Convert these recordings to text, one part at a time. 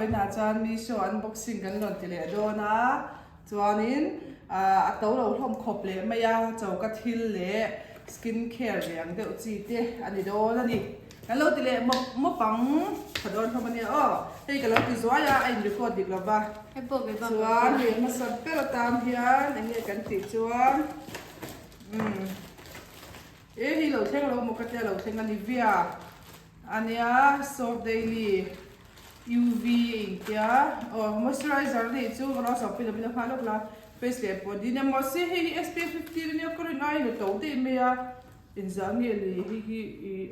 Vawiinah chuan Meesho unboxing kan rawn ti leh dawn a, chuanin a to lo hlawm khawp leh mai a, choka thil leh skin care ve ang deuh chi te a ni dawn a ni. Kan lo ti leh mawp mawp ang tha dawn hlawm a nia aw. Hei ka lo ti zuai a, a in record dik lo va. Chuan hei hmasa ber atan hian eng nge kan tih chuan umm e hei lo thleng lo maw ka tia lo thleng a ni via a nia soap daily UV a intia aw moisturizer a nih chu ka lo sawpui lovin a nghal lawk la face leh body nia mahse hei hi SPF 15 a nia ka rin aiin a to daih mai a. Inzah nge ni hei hi ih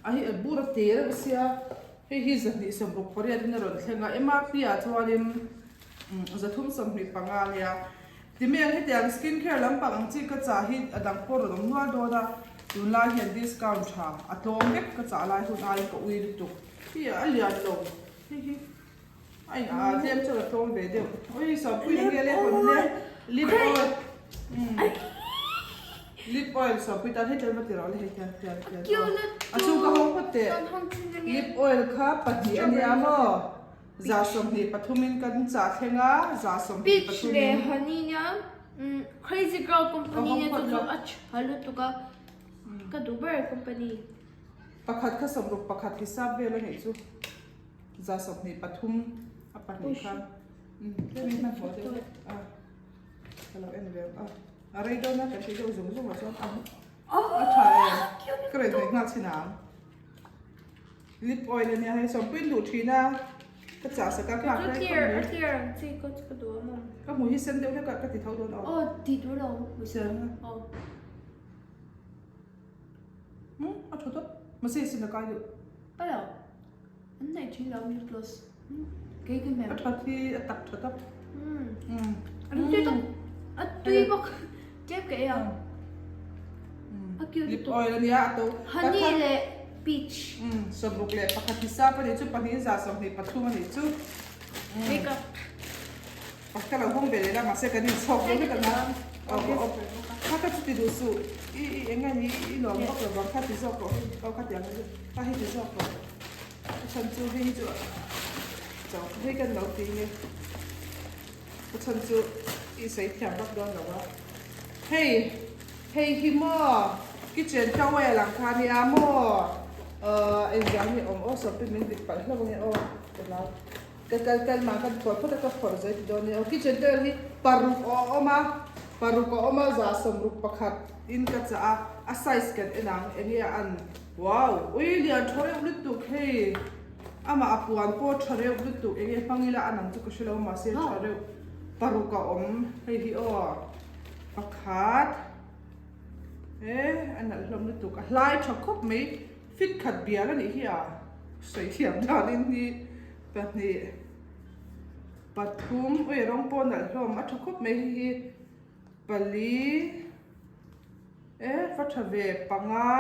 a hi a bur a te reuh sia hei hi 268 in a rawn thleng a MRP ah chuanin 325 a nia ti mai ang hetiang skin care lampang ang chi ka chah hi a dang pawh rawn awm nual dawn a tunlai hian discount tha a tlawm vek ka chah lai hun aiin ka ui lutuk hi a lian lo hei hi a in ah tlem chuan a tlawm ve deuh ui sawmpui nge le hawn le lip oil lip oil sawmpui tan hei tlem a ti rawh le hei hian hian hian a chhung ka hawng phawt teh lip oil kha pahnih a nia maw 23 in kan chah thleng a 23 peach leh honey nia crazy girl company nia chu chu a tha lutuk a ka duh ber company pakhat kha 61 hisap vel a nih chu. 23 a pahnih khan tlem in hmanhmawh deuh hlek a ka lo en ve a a rei dawn a kan tih deuh zung zung ah chuan a tha em ka rawn hnawih nghal chhin ang lip oil a nia hei sawmpui in duh thin a ka chah sak a nghak rei khawp mai ka hmu hi sen deuh hlek a ka ti tho dawn aw a tha tawp mahse sin a kai deuh. An neih thin lo lip gloss kei ka hmel. A that hi a tak tha tak. A tui tak a tui bawk tep ka ei ang. A cute Lip oil a nia a to. Honey leh peach. 61 hi sap a nih chu pahnih 23 a nih chu. Makeup. Pakhat ka lo hawng ve leh la mahse kan inchhawk dawn vek ang a. Kha ka chu ti duh suh i i eng nge ni i lawm vak lo vang kha ti zawk rawh hei aw kha ti ang kha hei ti zawk rawh a chhan chu hei hi chu chau hei kan lo ti nge a chhan chu i sawi thiam vak dawn lo a hei hei hi maw kitchen towel ang kha nia maw engzah nge awm aw sawpin min dik palh hlauh ange aw ka hlau. Ka kal kal mah kan phawrh phawt a ka phawrh zai ti dawn nia aw kitchen table hi paruk a awm a paruk a awm a 61 in ka chah a a size kan en ang eng nge a an wow ui lian tha reuh lutuk hei amah a puan pawh tha reuh lutuk eng nge hmang ila an ang chu ka hre lo mahse tha reuh paruk a awm hei hi aw pakhat e a nalh hlawm lutuk a hlai tha khawp mai fit khat bial a nih hi a sawi thiam danin hi. Pahnih, pathum, ui rawng pawh nalh hlawm a tha khawp mai hei hi pali e va tha ve panga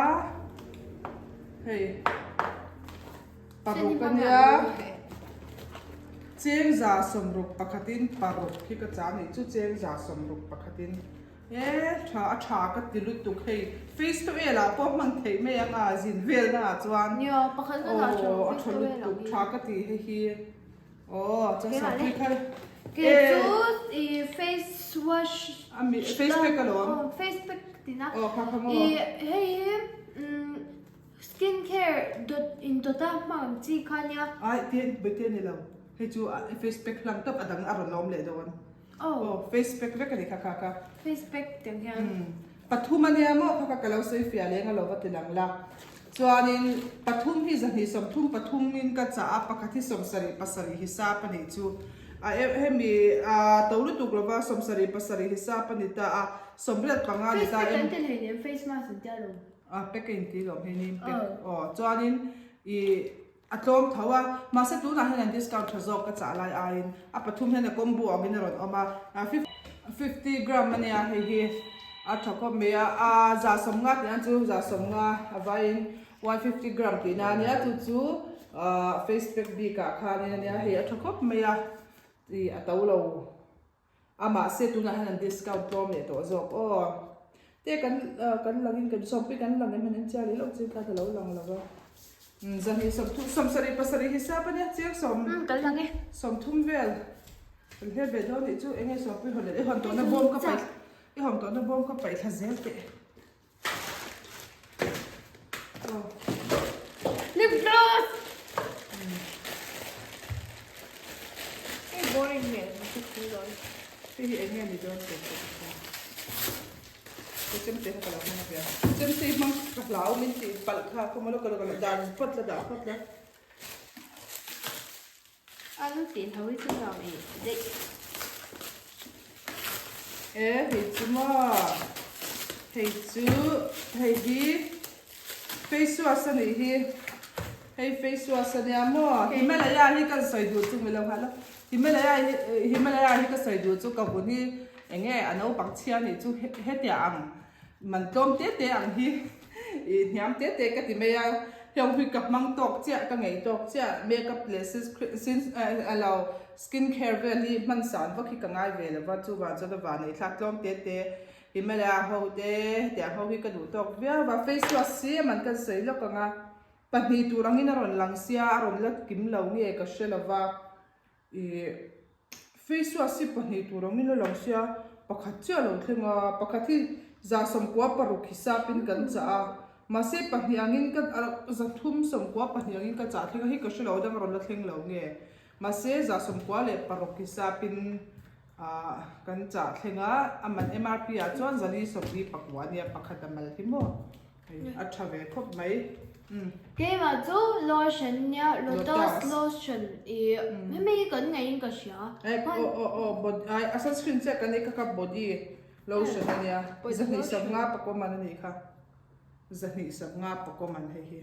hei paruk ania cheng 61 in paruk hi ka chah anih chu cheng 61 in. He tha a tha ka ti lutuk hei face to el ah pawh hman theih mai ang a zin vel na ah chuan Nia pakhat ka dah tha aw a tha lutuk tha ka ti hei hi aw chuan sapui kha Ke chu i face wash ami face pack alawm face pack tina aw kha kha maw i hei hi skin care dawt in dawt a hmang ang chi kha nia ai te te ni lo hei chu face pack hlang tawp a dang a rawn awm leh dawn. Aw face pack vek a ni kha kha kha. Face pack tiang hian. Pathum a nia maw kha kha ka lo sawi fiah leng a lo va ti lang la. Chuanin pathum hi 233 in ka chah a pakhat hi 77 hi sap a nih chu. A hemi a to lutuk lova 77 hi sap a ni ta a 85 ni ta em. Face pack an ti hleinem face mask an tia lo. A pack a inti lawm hei ni pack aw chuanin i A tlawm tho a, mahse tunah hian an discount tha zawk ka chah lai aiin a pathum hian a combo angin a rawn awm a, 50 gram a nia hei hi a tha khawp mai a, a 50 tihna chu 50 a vaiin 150 gram tihna a nia chu chu face pack bikah khanin a nia hei a tha khawp mai a, ih a to lo. A mahse tunah hian an discount tlawm leh tawh zawk aw. Te kan kan langin kan sawmpui kan lang em han en chiah leh loh chin kha ka lo lang lo va. Zahnih 30 77 hi sap ania chiang sawm 30 vel kan hriat ve dawn nih chu enge sawmpui hawn leh i hawn tawhna bawm ka paih i hawn tawhna bawm ka paih thla zel teh aw Lip gloss Hei boring hmel Hei hi enge ni dawn teh teh Ka chemte kha ka lo hmang a nia. Chemte hi hmang ka hlau min tih palh kha ka mawlh a ka lo dan phawt la dah phawt la. A lu tih hlo hi chu nuam e daih. E hei chu maw hei chu hei hi face wash a nih hi hei face wash a nia maw Himalaya hi kan sawi duh chu milo nghal a Himalaya hi Himalaya hi ka sawi duh chu ka vun hi Enge a naupang chhia nih chu hetia ang man tlawm te te ang hi ih hniam te te ka ti mai a, heng hi ka hmang tawk chiah ka ngei tawk chiah makeup leh a lo skin care vel hi hman san vak hi ka ngai ve lova chuvang chuan a vanei thlak tlawm te te Himalaya ho te hetiang ho hi ka duh tawk viau va face wash si a man kan sawi lawk ang a pahnih tur angin a rawn lang sia a rawn la kim lo nge ka hre lova. Ih face wash hi pahnih tur angin a lang sia pakhat chiah a lo thleng a pakhat hi 96 hisapin kan chah a mahse pahnih angin ka 392 angin ka chah thleng a hei ka hrelo dang a rawn la thleng lo nge mahse 96 hisapin ah kan chah thleng a a man MRP ah chuan 449 a nia pakhat a mal hi maw. Hei a tha ve khawp mai. Keimah chu lotion nia lotus lotion i hemi hi kan ngeiin ka hria. Aw aw aw body ai a sunscreen chiah kan ei kha kha body lotion a nia 250 pakawman a nih kha 250 pakawman hei hi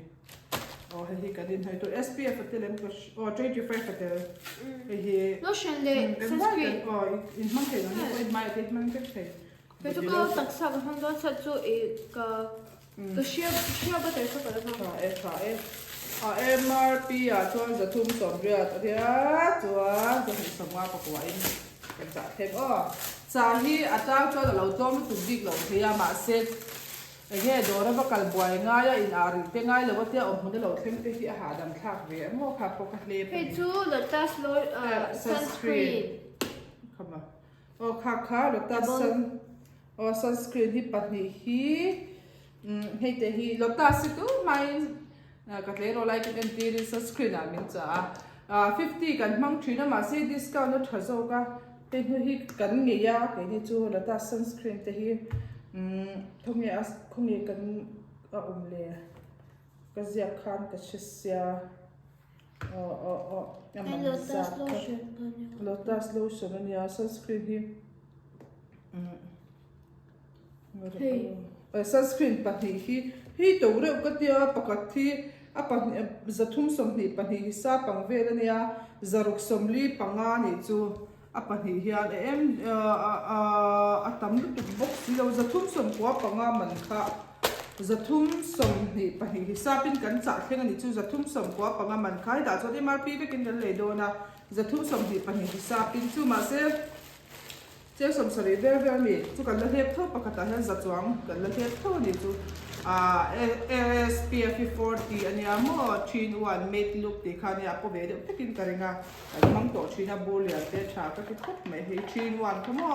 aw hei hi kan inhnawih tur SPF a tel em ka aw 25 a tel hei hi lotion leh sunscreen aw inhmang thei lo ni pawh in hmaiah te inhmang vek thei. Kei chu ka taksa ka hmang dawn chat chu ih ka ka hria hria butter kha ka la hmang. Tha e tha e. A MRP ah chuan 380 a nia chuan 250 pakua in kan chah thleng aw. Chah hi a tang chuan a lo tlawm lutuk bik lo thei a mahse enge dawr a va kal buai ngai a in ah rih te ngai lo a tia awm hmun a lo thleng te hi a hahdam thlak ve a maw kha pawh ka hlep a ni. Hei chu lotus lo sunscreen. Khama. Aw kha kha lotus sun aw sunscreen hi pahnih hi umm hei te hi lotus hi tu hmain ka tleirawl lai kan entir in sunscreen ah min chah a ah fifty kan hmang thin a mahse discount a tha zawk a hei hnu hi kan ngei a keini chu lotus sunscreen te hi umm khawnge a khawnge kan a awm le ka ziak khan ka hre sia. Aw aw aw a man zat kha lotus lotion a nia sunscreen hi sunscreen pahnih hi hei to reuh ka tia pakhat hi a pahnih 322 hi sap ang vel a nia 645 nih chu a pahnih hian a em a tam lutuk bawk si lo 395 man kha. 322 hi sapin kan chah thleng a nih chu 395 man kha hetah chuan MRP vekin kan lei dawn a 322 hi sapin chu mahse cheng 70 vel vel a ni chu kan la hlep tho pakhatah hian za chuang kan la hlep tho a nih chu ah SPF hi 40 a nia maw 3 in 1 made look tih kha a nia a paw ve deuh takin ka ring a kan hmang tawh thin a bur lian te tha ka ti khawp mai hei 3 in 1 kha maw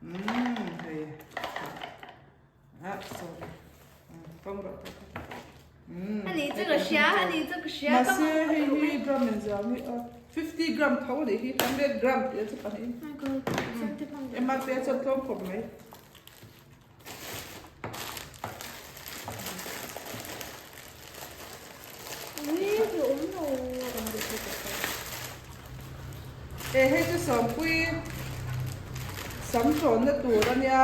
umm hei Ani chu ka hria, ani chu ka hria. Mahse hei hi gram in zam hi a 50 gram tho a nih hi 100 gram tih a chu pahnih. MRP a chuan tlawm khawp mai. E hei chu sawmpui sam tawnna tur a nia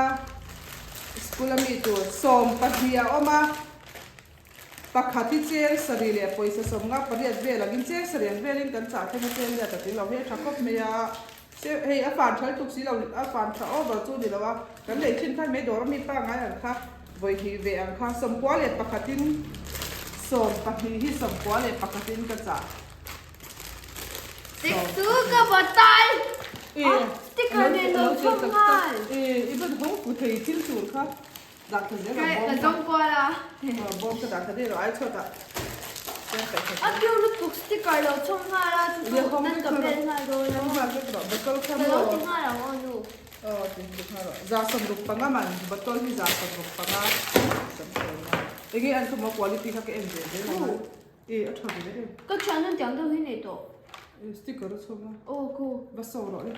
school a mi tur 12 a awm a pakhat hi cheng sarih leh pawisa 58 vel angin cheng sarih ang velin kan chah thleng a cheng liat a tling lo hei a tha khawp mai a hei a fan tha lutuk si lo a fan tha over chu ni lo a kan lei thin khan mai dawr a mi pangngai ang kha vawi hnih ve ang kha 91 in 12 hi 91 in ka chah. Stick chu ka bottle a sticker nen lo chhawm nghal. I ban hawng pu thei thil tur kha dah tha zel ang bawm kha. Ka zawng kual a. Bawm ka dah tha daih lo ai chhuat ah. A piu lutuk sticker lo chhawm nghal a chu chu nan ka bel nghal dawn a. Ka lo ti nghal ang aw nu. Aw ti nghal rawh. 75 man bottle hi 75 sam sawi a. Enge an khawm a quality kha ka en ve zel ang. E a tha ve em. Ka thian hun tiang deuh hi nei tawh. E sticker a chhawm a. Aw ku. Va so rawh le.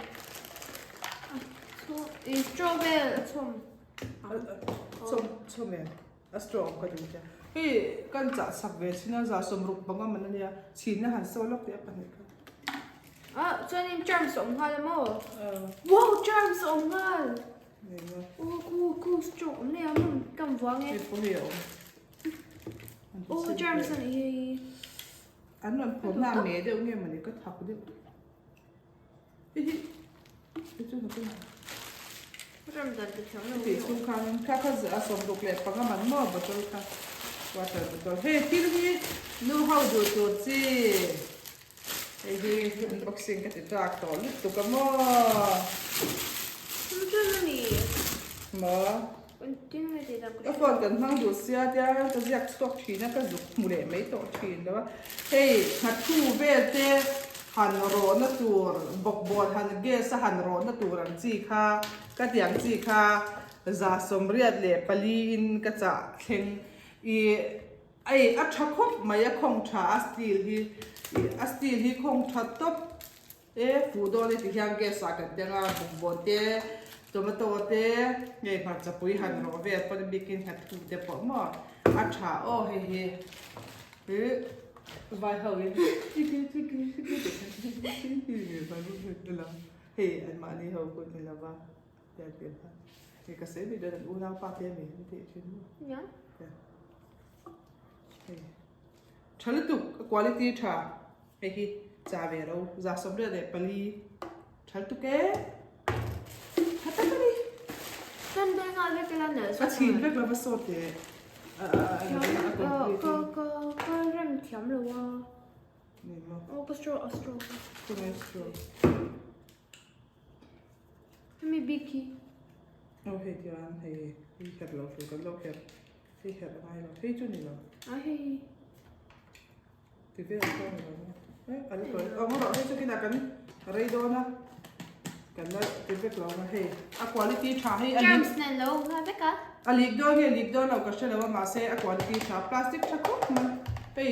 E straw vel a chhawm. Chhawm chhawm em. A straw awm ka duh tia. Hei kan chah sak ve chin a 65 man ania chhin a han so lawk tih a pahnih kha. Ah chuanin charms a awm nghal a maw? Wow charms a awm nghal. Aw ku ku straw awm nei a maw ka vuang e. Hei pawh hei a awm. Aw charms a nih hei. An rawn phawrhna a meh deuh nge mawni ka thak deuh. Hei hi hei chu nakin ah. Tih chhung khanin kha kha 65 man maw bottle kha water bottle. Hei thil hi nu ho duh tur chi. Hei hi unboxing ka ti tak tawh lutuk a maw. Maw. Ka phone kan hmang duh sia tia ka ziak chhuak thin a ka zuk hmu leh mai tawh thin lo a. Hei nghathu vel te han rawhna tur bawkbawn han gas a han rawhna tur ang chi kha ka ti ang chi kha 84 in ka chah thleng ih Ei a tha khawp mai a khawng tha a steel hi ih a steel hi khawng tha tawp e fuh dawn e ti hian gas ah kan teng a bawkbawn te tomato te hei hmarcha pui han rawh vel pawn bikin nghathu te pawh maw a tha aw hei hi ih vai ho in chiki chiki chiki hei an mahni ho pawh ni lova hei ka sawi mai dawn an unaupa te a mi an tih thin maw. Tha lutuk a quality tha hei hi cha ve ro 94 tha lutuk e tha tak a ni a chhin vek lova sawt leh a ka ka ka rem thiam lo a aw ka straw a straw straw hemi bik hi aw hei tiang hei hei her lo tur kan lo her Hei herh a ngai lo, hei chu ni lo. A hei. Ti vel pawh ni lo maw? Eh, a la tawi. Awm rawh, hei chu kinah kan rei dawn a. Kan la ti vek lo ang a, hei a quality tha hei a leak. Germs nen lo awm nghal vek a. A leak dawn nge leak dawn lo ka hre lo a, mahse a quality tha, plastic tha khawp mai. Hei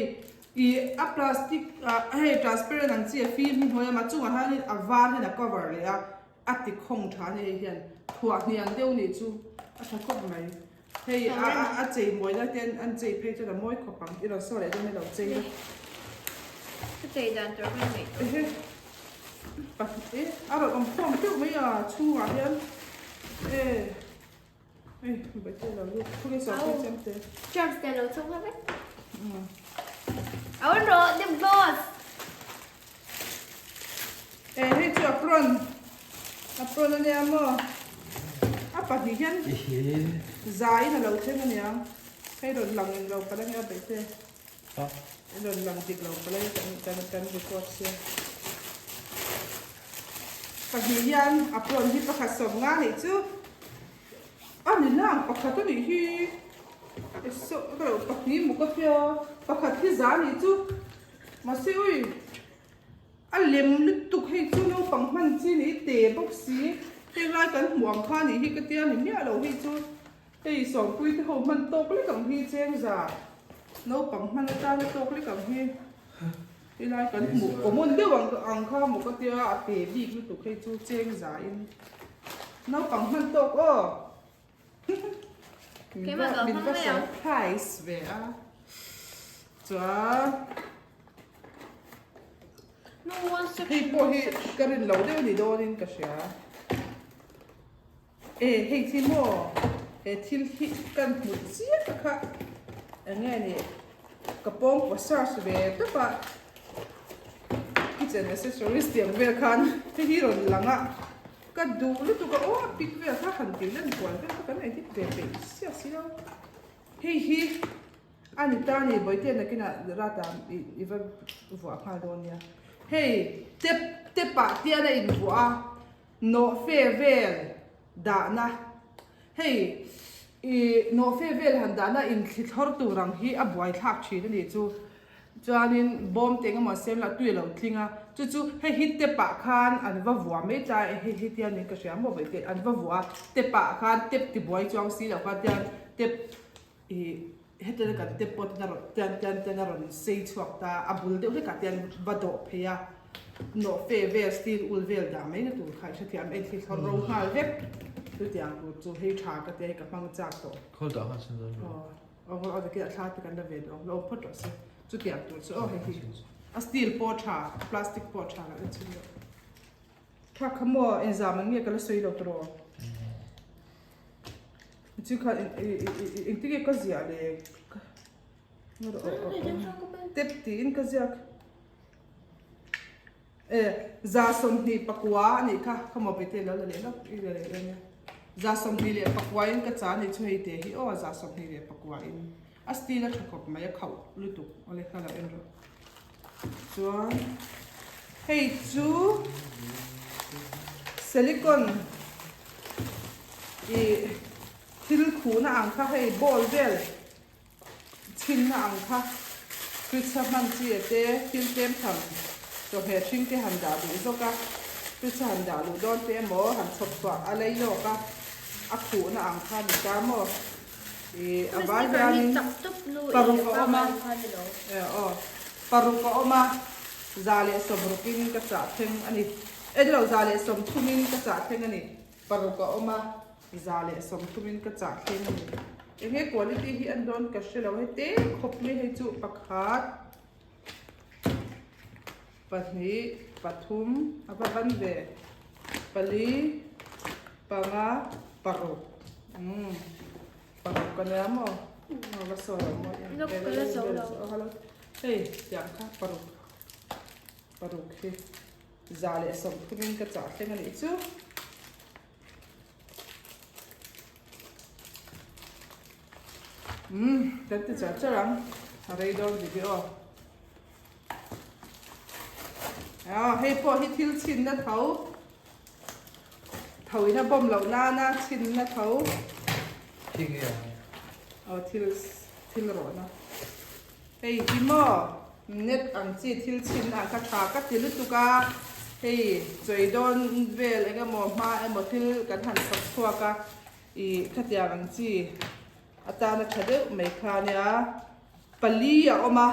i a plastic ah hei transparent ang chi a fim hi hnuai a, mah chungah hianin a var hian a cover leh a, a ti khawng tha a ni hei hian thuah hniang deuh nih chu a tha khawp mai. Hei a a a chei mawi lai te an chei phei chuan a mawi khawp ang i rawn saw leh dawn ilo chei la. Ka chei dan tur mai mai tawh. Ehe pahnih e a rawn awm khawm teuh mai a chhungah hian e hei baite lo lut khawnge saw phei chiam te. Charms te lo chhung vek. A rawn rawh lip gloss. E hei chu apron apron ania maw a pahnih hian zaiin a lo thleng ania hei rawn lang eng lo palh ania beih te rawn lang dik lo palh ania kan kan kan record sia pahnih hian apron hi pakhat 50 nih chu a ni lang pakhat anih hi ka lo pahnih maw ka hria pakhat hi za nih chu mahse ui. A lem lutuk hei chu naupang hman chi ni te bawk si heng lai kan hmuh ang kha nih hi ka tia ni miah lo hei chu hei sawmpui te ho hman tawk lek ang hi chengza naupang hman atana tawk lek ang hi helai kan hmuh common deuh ang ang kha maw ka tia a te bik lutuk hei chu chengza in naupang hman tawk aw min va surprise ve a chuan. Hei pawh hi ka rin lo deuh ni dawnin ka hria. E hei khi maw he thil hi kan hmu chiah kha eng nge ni ka pawng pawh search ve tawp a kitchen accessories tih ang vel khan hei hi rawn lang a ka duh lutuk a aw a pic vel kha han tih lan kual vel kha kan edit ve peih siah si lo hei hi. A ni ta ni Bawihte nakinah Rata i va vuah nghal dawn nia. Hei tep tepah tian a invuah a, nawhfe vel dahna hei i nawhfe vel han dahna inthlithlawr tur ang hi a buaithlak thin a nih chu. Chuanin bawm te engemaw a siam la tui a lo tling a, chu chu hei hi tep ah khan an va vuah mai ta a, hei hi tian in ka hria maw vawi te an va vuah a, tep ah khan tep ti buai chuang si lo khan tian tep ih hetiang kan tep pawh ten a rawn tian tian ten a rawn sei chhuak ta a, a bul deuh hlekah tian va dawh phei a, nawh fe vel steel ul vel dah mai na tur kha i hrethiam en khi thlawr ro nghal vek, chutiang tur chu hei tha ka tia hei ka hmang chak tawh. Khawl dah khan chhan dawn lo. Aw aw takin a thla te kan la ve duh ang lo phawt rawh se chutiang tur chu aw hei hi a steel pawh a tha a plastic pawh a tha lah en chhun deuh tha kha maw engzam an nge ka la sawi lo tawh chu kha engtin nge ka ziah le tep tiin ka ziak E, 25 a nih kha, kha maw bete lo la leh lawk i la leh dawn nia. 25 in ka cha a nih chu hei te hi aw 25 in a steel a tha khawp mai a khauh lutuk awle kha lo en rawh. Chuan hei chu silicon i thil khuhna ang kha hei ball vel Chhinna ang kha fridge a hman chi te thil tlem tham chawhmeh hring te han dah duh zawk a, fridge a han dah luh dawn te emaw han chhawp chhuah a lei lawk a, a khuhna ang kha ni ta maw? Ih a vai hianin paruk a awm a, aw paruk a awm a, 160 in ka chah thleng a ni, e ni lo 130 in ka chah thleng a ni. Paruk a awm a, 130 in ka chah thleng a ni. Enge quality hi an dawn ka hre lo hei te khawp mai hei chu pakhat, pahnih, pathum a va ban ve, pali, panga, paruk umm paruk a nia maw a va sawi lo maw em hei tiang kha paruk paruk hi. 130 in ka chah thleng a nih chu. Umm kan ti char char ang a rei dawn video. Ah hei pawh hi thil chhinna tho tho in a bawm loh nana chhinna tho. Thil nge a? Aw thil thil rawhna. Hei hi maw net ang chi thil chhin ah kha tha ka ti lutuk a, hei chawi dawn vel eng emaw hma emaw thil kan han chhawp chhuak a, ih khatiang ang chi atana tha deuh mai kha ania, pali a awm a,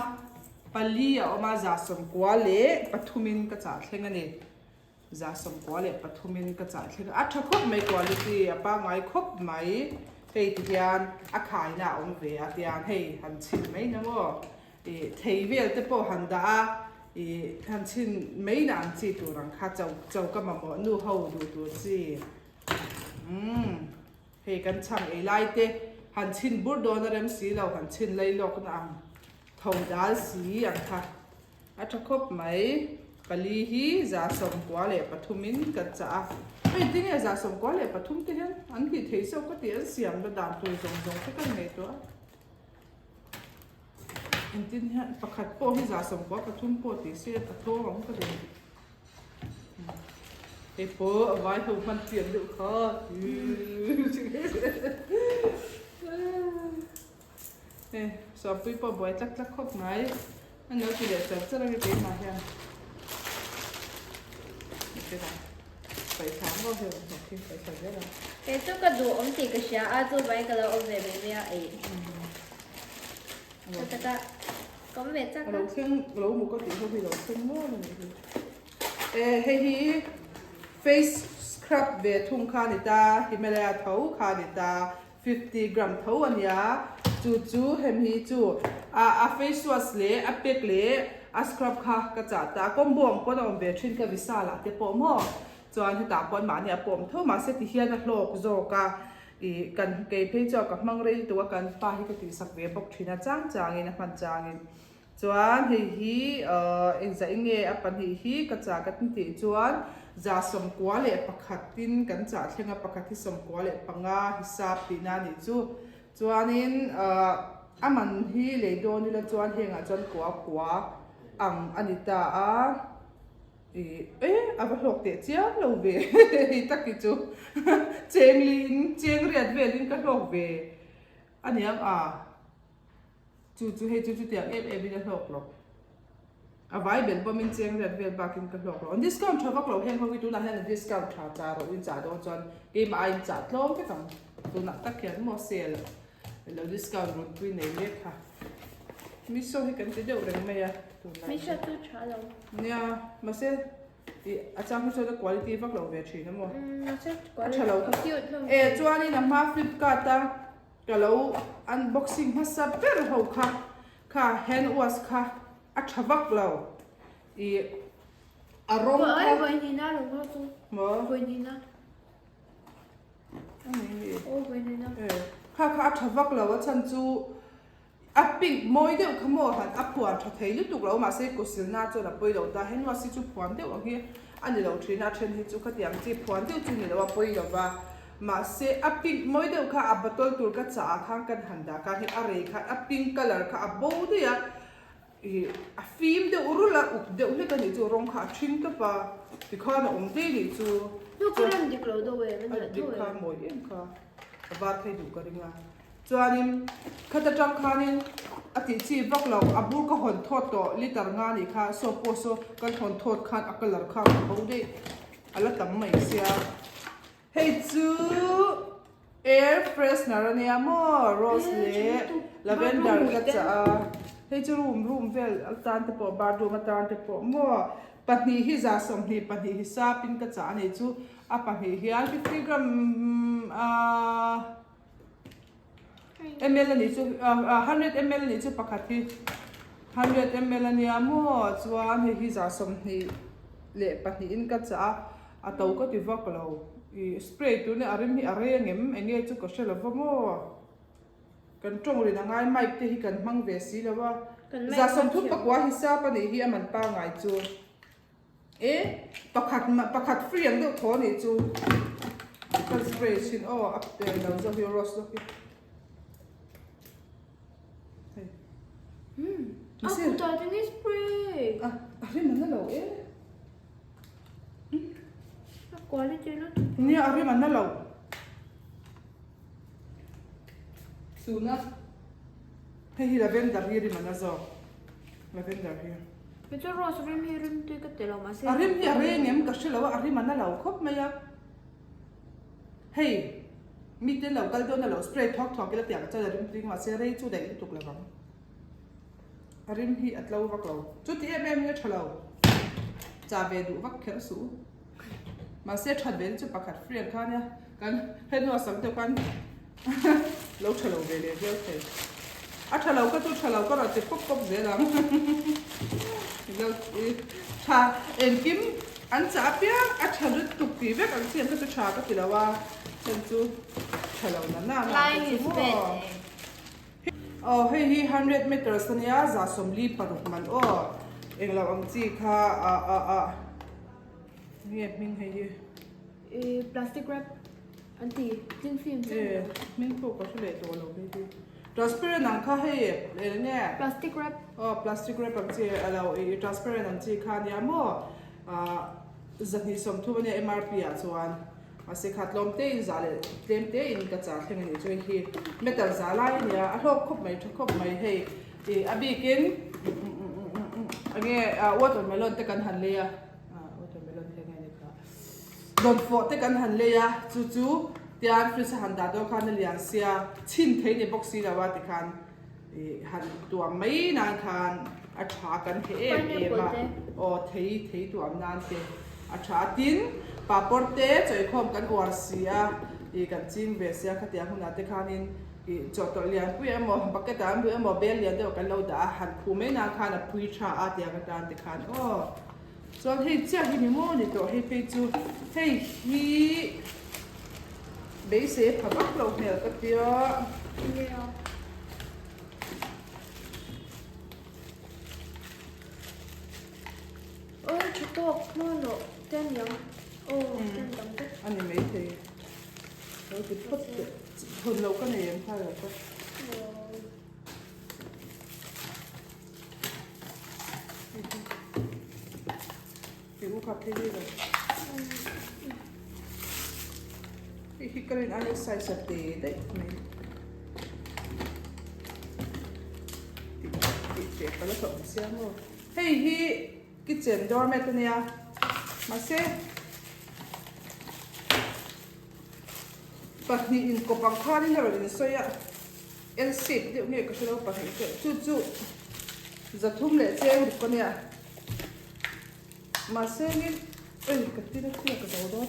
pali a awm a 93 in ka chah thleng a ni. 93 in ka chah thleng a, a tha khawp mai quality a pangngai khawp mai, hei ti hian a khaina a awm ve a tiang hei han chhin mai na maw ih thei vel te pawh han dah a ih han chhin mai na ang chi tur ang kha cho cho ka mamawh nu ho duh tur chi umm hei kan chhang ei lai te han chhin bur dawn a rem si lo han chhin lai lawk na ang tho dal si ang kha. A tha khawp mai. Pali hi 93 in kan chah a. Hei tinge 93 te hian an hlih thei zawk ka tih an siam na dan tur zawng zawng te kan ngaihtuah a. Engtin hian pakhat pawh hi 93 pawh tih se a tlawm ang ka ti. Hei pawh a vai ho hman chian deuh kha. Hei Suahpui pawh buai tlak tlak khawp mai. A lo ti leh char char a nge keimah hian. Paihthla ngawt hian hnawk hi paihthla zel a. Kei chu ka duh awm tih ka hria a, chu vai ka lo awm ve mai mai a ei. Ka taka ka awm ve chak a. Lo thleng lo mu ka tih ho hi lo thleng maw a nih hi. E hei hi face scrub ve thung kha a ni ta, Himalaya tho kha a ni ta. 50 gram tho a nia, chu chu hemi hi chu a a face wash leh a pack leh a scrub kha ka chah ta a, combo ang pawn a awm ve thin ka Vishal ah te pawh maw chuan hetah pawn mahni a pawm tho mahse ti hian a hlawk zawk a ih kan kei phei chuan ka hmang rei lutuk a kan pa hi ka tihsak ve bawk thin a chang chang in a hman chang in Chuan hei hi engzah eng nge a pahnih hi ka chah ka tih chuan 91 tin kan chah thleng a, pakhat hi 95 hisap tihna a nih chu. Chuanin a man hi lei dawn ila chuan hengah chuan kua kua ang a ni ta a, ih e a va hlawk teh chiam lo ve hei tak hi chu cheng liin cheng riat velin ka hlawk ve a niang a. Chu chu hei chu chutiang em em in a hlawk lo. A vai belh bawmin cheng riat vel bakin ka hlawk lo. An discount tha vak lo heng ho hi tunah hian an discount tha chah rawh in chah dawn chuan keimah a in chah tlawm vek ang. Tunah tak hian maw sale lo discount runpui nei mek kha. Miso hi kan ti deuh reng mai a tunlai. Miso chu tha lo. Nia mahse i a chang hi chuan a quality vak lo ve thin a maw. Mahse A tha lo kha. E chuanin a hma flipkart a ka lo unboxing hmasa ber ho kha kha hand wash kha a tha vak lo i a rawng kha. Ai vawihnihna a rawng kha chu. Maw? Vawihnihna. A ni ni. Aw vawihnihna. E kha kha a tha vak lo a chhan chu a pink mawi deuh kha maw han a phuan tha thei lutuk lo mahse kawsilna chuan a pawi lo ta hand wash hi chu phuan deuh ang hi a ni lo thin a then hi chu khatiang chi phuan deuh chu ni lo a pawi lo va mahse a pink mawi deuh kha a bottle tur ka chah ah khan kan han dah khan hei a rei khan a pink colour kha a bo daih a Ih a fim deuh rulh a, uk deuh hlek a nih chu, rawng kha a ṭhing tawp a, tikhan a awm daih nih chu. Hnu ka rem dik lo deuh em, a dik kha mawi em kha, a var phei duh ka ring a. Chuanin khata ṭang khanin a tih chi vak lo, a bur ka hawn thawt tawh liter nga nih kha, saw pawh saw kan hawn thawt khan a colour kha a bo daih, a la tam mai sia. Hei chu air freshener a nia maw rose leh lavender ka chah a hei chu room room vel atan te pawh bathroom atan te pawh maw pahnih hi 25 hi sap in ka chah a ni chu a pahnih hian 50 gram ahh ml a nih chu ahh 100 ml a nih chu pakhat hi 100 ml a nia maw chuan hei hi 24 in ka chah a. A to ka ti vak lo. I spray tur nia a rim hi a rei angem enge chu ka hre lo va maw. Kan tawng rin a ngai mic te hi kan hmang ve si lo a. 35 hisap a nih hi a man pangai chu. E pakhat pakhat free ang deuh thaw a nih chu. Kan spray thin aw a lo zawk hi rose zawk hi. Hei. A kutah te nge spray. A a rim an la lo e. A quality lutuk. Nia a rim an la lo. Tuna hei hi lavender hi rim an la zawk. Lavender hi. Kei chu rose rim hi rim tui ka ti lo mahse. A rim hi a reng em ka hre lo a, a rim an la lo khawp mai a. Hei mi te lo kal dawn a lo spray thawk thawk ila tiang chuan a rim tui mahse rei chu daih lutuk lo vang. A rim hi a tlo vak lo. Chuti em em in a tha lo. Cha ve duh vak kher suh. Mahse that ve na chu pakhat free ang kha nia. Kan henu a sam deuh khan lo tha lo ve leh viau thei. A tha lo kha chu tha lo ka rawn ti pawp pawp zel ang. Tha engkim an chah apiang a tha lutuk tih vek ang chian kha chu tha ka ti lo a. Heng chu tha lo na na na ang chu maw. Aw hei hi 100 meters ania 46 man aw englo ang chi kha a a a nge hming hei hi. Plastic wrap. An ti tling film chiah ni lo. Hming pawh ka hre leh tawh lo hei hi. Transparent ang kha hei eng nge? Plastic wrap. Aw plastic wrap ang chi a lo i transparent ang chi kha nia maw 230 ania MRP ah chuan mahse kha tlawm te in za leh tlem te in ka chah thleng a nih chu hei hi metal za lai a nia a hlawk khawp mai tha khawp mai hei i a bikin enge watermelon te kan han lei a watermelon kha enge ni kha. Dawnfawh te kan han lei a, chu chu tian fridge a han dah dawn khan a lian sia, chhin thei ni bawk si lo a tikhan ih han tuam mai nan khan a tha kan heh em em a, aw thei thei tuam nan te a tha a, tin papawr te chawikhawm kan uar si a, ih kan ching ve sia khatiang hunah te khanin ih chawhtawlh lian pui emaw bucket ah an duh emaw bel lian deuh kan lo dah a, han phu mai nan khan a phui tha a tiang atan te khan aw. Chuan hei chiah hi ni maw ni tawh hei phei chu hei hi beisei a pha vak lo hmel ka tia. Aw tha tawk hma loh te aniang aw ten tam vek. A ni maithei lo ti phawt teh hawn loh ka nei em kha lo ka. Hei hi ka rin a size a te daih mai tih teh ka la hlauh sia maw. Hei hi kitchen doormat a nia mahse pahnih inkawp ang khanin a rawn insawi a L shape deuh nge ka hre lo pahnih te chu chu zathum leh cheng ruk a nia mahse ni ei ka tin a chhiat ka zo dawn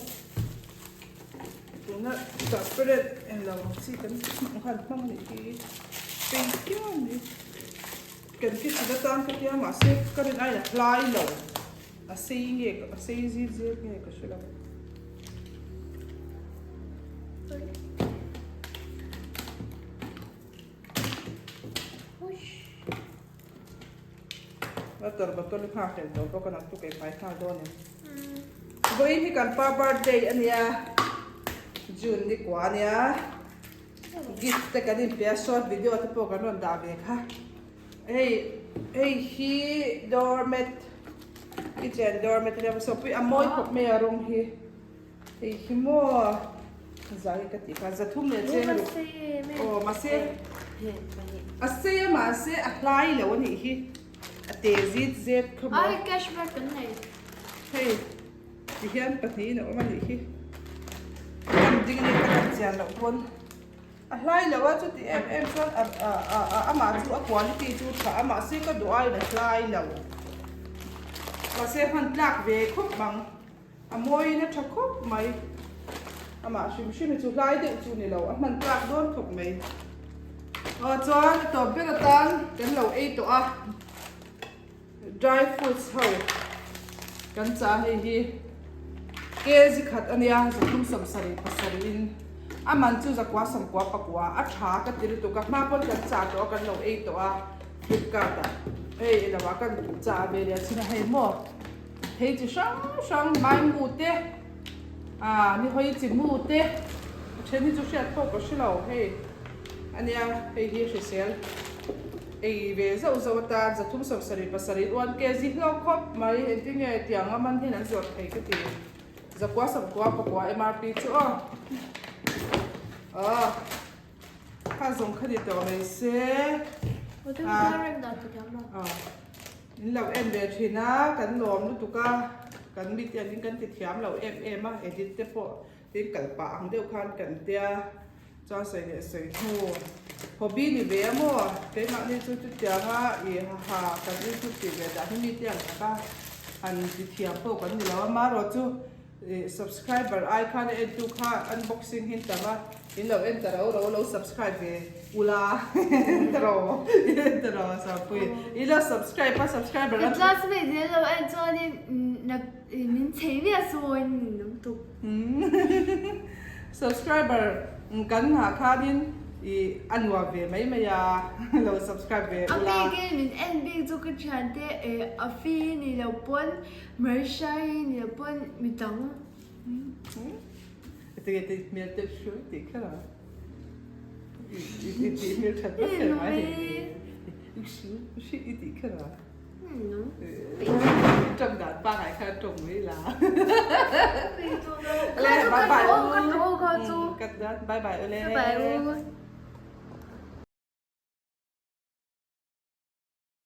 tuna transparent englo ang chi kan han hmang a nih hi pei phian mai. Kan kitchen atan ka tia mahse ka rin aiin a hlai lo a sei nge a sei zir zir nge ka hre lo. Water bottle hi nghak hlel tawh bawk a nang chu kei hmai nghal dawn em. Vawiin hi kan pa birthday a nia June ni kua a nia. Gift te kan inpe a short video te pawh kan rawn dah ve kha hei hei hi doormat kitchen doormat ania saw pui a mawi khawp mai a rawng hi hei hi maw zai ka tih kha zathum leh cheng ruk aw mahse a sei a mahse a hlai lo anih hi a te zit zet kha maw ai cashback kan nei hei Tihian pahnihin a awm a nih hi. Kan ding ania ka lan chian loh pawn a hlai lo a chuti em em chuan a a a amah chu a quality chu tha a mahse ka duh aiin a hlai lo. Mahse hman tlak ve khawp ang a mawiin a tha khawp mai. Amah hrim hrim hi chu hlai deuh chu ni lo a hman tlak dawn khawp mai. Aw chuan a tawp ber atan kan lo ei tawh a. Dry fruits ho kan chah hei hi kg khat a nia zathum sawmsarih pasarih in a man chu zakua sawmkua pakua a tha ka ti lutuk a hma pawn kan chah tawh a kan lo ei tawh a flipkart ah hei ilo ah kan chah ve leh chin a hei maw thei chi hrang hrang maimu te ah ni hawi chi mu te a then hi chu hriat pawh ka hre lo hei a nia hei hi hrisel. Ei ve zauh zauh atan zathum sawmsarih pasarih uan kg hlawk khawp mai engtin nge tiang a man hian an zawrh thei ka ti zakua sawmkua pakua MRP chu aw aw kha zawng kha ni tawh mai se aw in lo en ve thin a kan lawm lutuk a kan mi te angin kan ti thiam lo em em a edit te pawh tin kal pah ang deuh khan kan tia. Chuan sawi leh sawi hnu hobby ni ve a maw? Keimahni chu chutianga i haha kan YouTube tih ve dah hi mite ang taka han ti thiam pawh kan ni lo a, marawh chu subscriber ai khan a entu kha unboxing hi an tam a, in lo en ta ro ro lo subscribe ve ula en ta ro en ta ro Sangpui i lo subscribe a subscriber Ka classmate nen lo en chuanin min chei miah suain min awm tuk. Subscriber kan nghah khanin i a nuam ve mai mai a, lo subscribe ve ula. A bik in min en bik chu ka thiante Afi ni lo pawn Marisha-i ni lo pawn mi dang. Enge tih hmel deuh hruai tih kher a? I tih hmel that vak kher mai hei. I tih kher a? Tawng dan pangai kha tawng mai la. Bye bye u. Bye bye u le. Bye bye u.